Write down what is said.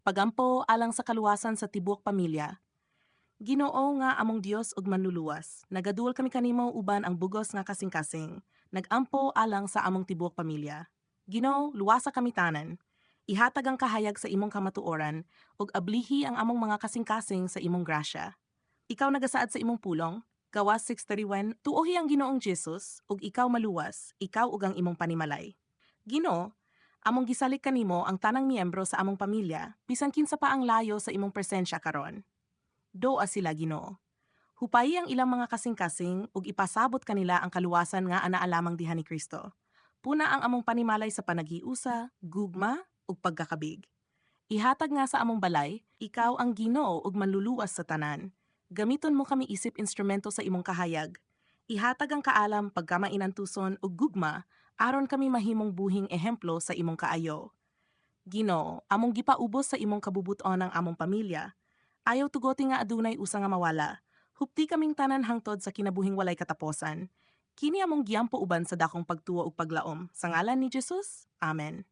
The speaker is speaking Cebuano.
Pagampo alang sa kaluwasan sa tibuok pamilya. Ginoo nga among Dios ug Manluluwas, nagaduol kami kanimo uban ang bugos nga kasing-kasing, nagampo alang sa among tibuok pamilya. Ginoo, luwasa kami tanan. Ihatag ang kahayag sa imong kamatuoran ug ablihi ang among mga kasing-kasing sa imong grasya. Ikaw nagasaad sa imong pulong, Gawas 6:31, "Tuohi ang Ginoong Jesus ug ikaw maluwas, ikaw ug ang imong panimalay." Ginoo, among gisalig kanimo ang tanang miyembro sa among pamilya, bisan kinsa pa ang layo sa imong presensya karon. Doa sila, Ginoo. Hupayi ang ilang mga kasing-kasing ug ipasabot kanila ang kaluwasan nga anaa lamang diha ni Kristo. Puna ang among panimalay sa panaghiusa, gugma ug pagkakabig. Ihatag nga sa among balay, ikaw ang Ginoo ug Manluluwas sa tanan. Gamiton mo kami isip instrumento sa imong kahayag. Ihatag ang kaalam, pagkamainantuson ug gugma aron kami mahimong buhing ehemplo sa imong kaayo. Ginoo, among gipaubos sa imong kabubuton ang among pamilya. Ayaw tugoti nga adunay usa nga mawala. Hupti kaming tanan hangtod sa kinabuhing walay kataposan. Kini among giampo uban sa dakong pagtuo ug paglaom. Sa ngalan ni Jesus. Amen.